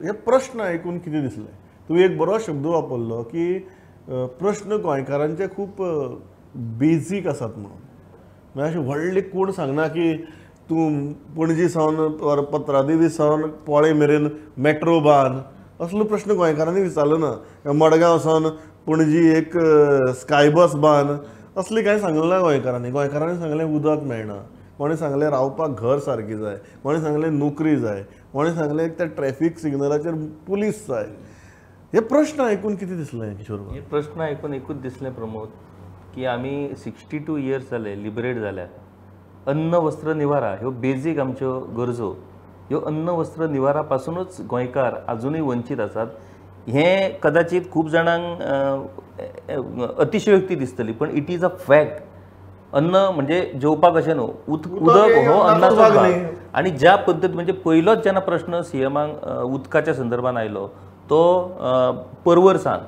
हे प्रश्न आयकून कितें दिसलें? तुवें एक बरो शब्द वापरलो की प्रश्न गोंयकारांचे खूब बेजीक आसात म्हणून. म्हळ्यार अशें व्हडलें कोण सांगना की तूं पणजी सावन पत्रादेवी सावन पोळे मेरेन मेट्रो बांद, असलो प्रश्न गोंयकारांनी विचारलो ना. मडगांव सावन पणजी एक स्काय बस बांद, असलें कांय सांगलें ना गोंयकारांनी. गोंयकारांनी सांगलें उदक मेळना, कोणें सांगलें रावपाक घर सारकें जाय, कोणें सांगलें नोकरी जाय, कोणें सांगलें त्या ट्रॅफीक सिग्नलाचेर पुलीस जाय. हे प्रश्न आयकून कितें दिसलें किशोर? हे प्रश्न आयकून एकूच दिसलें प्रमोद, की आमी 62 इयर्स जाले लिबरेट जाल्या. अन्न वस्त्र निवारा ह्यो बेजीक आमच्यो गरजो, ह्यो अन्न वस्त्र निवारा पासुनूच गोंयकार आजुनूय वंचीत आसात. हें कदाचित खूब जाणांक अतिशयोक्ती दिसतली, पण it is a fact. अन्न म्हणजे जेवपाक अशें न्हू, उदक हो अन्नाचो भाग. आनी ज्या पद्दती म्हणजे पयलोच जेन्ना प्रश्न सीएमाक उदकाच्या संदर्भान आयलो तो पर्वर सान,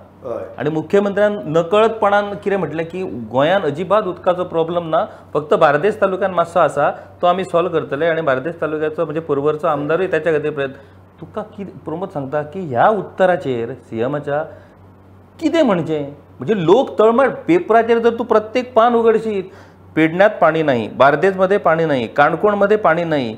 आनी मुख्यमंत्र्यान नकळतपणान कितें म्हटलें की गोंयान अजिबात उदकाचो प्रॉब्लम ना, फक्त बार्देस तालुक्यान मातसो आसा तो आमी सॉल्व करतले. आनी बार्देस तालुक्याचो म्हणजे पर्वरचो आमदारूय ताच्या खातीर प्रयत्न. तुका कितें प्रमोद सांगता की ह्या उत्तराचेर सीएमाच्या कितें म्हणचें? म्हणजे लोक तळमळ, पेपराचेर जर तूं प्रत्येक पान उगडशीत, पेडण्यात पाणी नाही, बार्देसमध्ये पाणी नाही, काणकोणमध्ये पाणी नाही,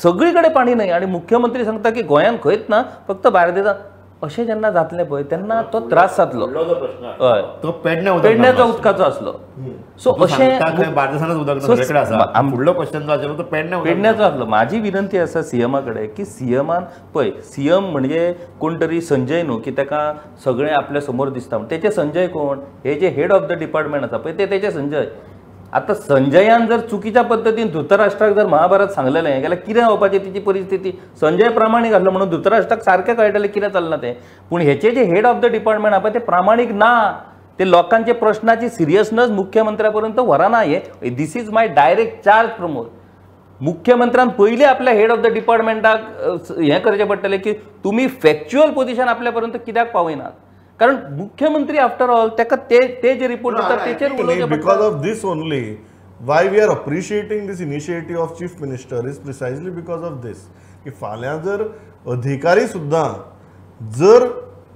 सगळीकडे पाणी नाही. आनी मुख्यमंत्री सांगता की गोंयान खंयच ना, फक्त बार्देसान. अशें जेन्ना जातलें पळय तेन्ना तो त्रास जातलो. हय, तो पेडण्याचो उदकाचो आसलो. सो अशें पेडण्याचो आसलो. म्हाजी विनंती आसा सीएमा कडेन की सीएमान पळय, सीएम म्हणजे कोण तरी संजय न्हू की ताका सगळें आपल्या समोर दिसता. तेचे संजय कोण? हे जे हेड ऑफ the department आसा पळय ते तेचे संजय. आतां संजयान जर चुकीच्या पद्दतीन धृतराष्ट्राक जर महाभारत सांगलेलें जाल्यार कितें जावपाची तिची परिस्थिती? संजय प्रामाणीक आसलो म्हणून धृतराष्ट्राक सारकें कळटलें कितें चल्लां तें. पूण हेचे जे हेड ऑफ the department आसा पळय ते प्रामाणीक ना, ते लोकांचे प्रश्नाची सिरियसनस मुख्यमंत्र्या पर्यंत व्हरना. हे this is my direct charge Pramod. मुख्यमंत्र्यान पयलीं आपल्या हेड ऑफ the डिपार्टमेंटाक हें करचें पडटलें की तुमी फॅक्च्युअल पोझिशन आपल्या पर्यंत कित्याक पावयनात? कारण मुख्यमंत्री आफ्टर ऑल ताका ते जे रिपोर्ट दितात तेचेर उलोवचें. Because of this only why we are appreciating this initiative of chief minister is precisely because of this की फाल्यां जर अधिकारी सुद्दां जर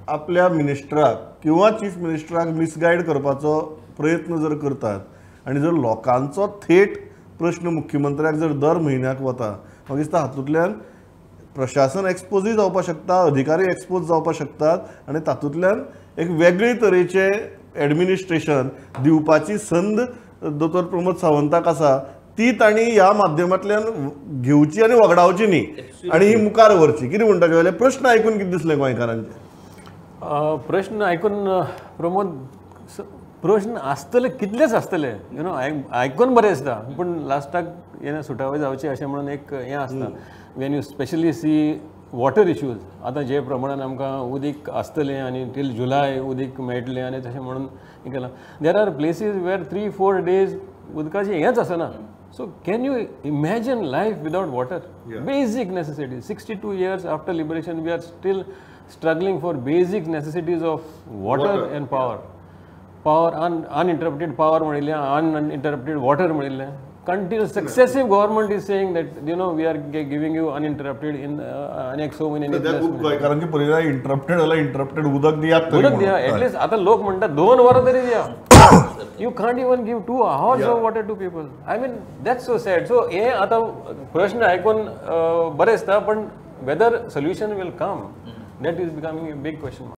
आपल्या मिनिस्टराक किंवा चीफ मिनिस्टराक मिसगायड करपाचो प्रयत्न जर करतात आनी जर लोकांचो थेट प्रश्न मुख्यमंत्र्याक जर दर म्हयन्याक वता, म्हाका दिसता हातूंतल्यान प्रशासन एक्सपोजूय जावपाक शकता, अधिकारी एक्सपोज जावपाक शकतात आनी तातूंतल्यान एक वेगळे तरेचें एडमिनिस्ट्रेशन दिवपाची संद दोतोर प्रमोद सावंताक आसा, ती तांणी ह्या माध्यमांतल्यान घेवची आनी वगडावची न्ही आनी ही मुखार व्हरची. कितें म्हणटा जाल्यार प्रश्न आयकून कितें दिसलें गोंयकारांचे? प्रश्न आयकून प्रमोद, प्रश्न आसतले कितलेच आसतले, you know, आयकून बरें दिसता, पूण लास्टाक हें सुटावे जावचें अशें म्हणून एक हें आसता. When you specially see water issues, आतां जे प्रमाणान आमकां उदीक आसतलें आनी टील जुलाय उदीक मेळटलें आनी तशें म्हणून हें केलां. There are places where 3-4 days उदकाचें हेंच आसना. So can you imagine life without water? Basic necessity. 62 years after liberation we are still struggling for basic necessities of water and power. Power, uninterrupted power म्हणिल्लें, uninterrupted water म्हणिल्लें. Continuous successive government is saying that you know we are giving you uninterrupted in अनेक 6 महिने. गोंयकारांची परिस्थिती interrupted जाल्यार interrupted उदक दियात, उदक दिया एटलीस्ट. आतां लोक म्हणटात 2 वरां तरी दिया. You can't even give 2 hours of water to people. I mean that's so sad. So हे आतां प्रश्न आयकून बरें दिसता, पण whether solution will come that is becoming a big question.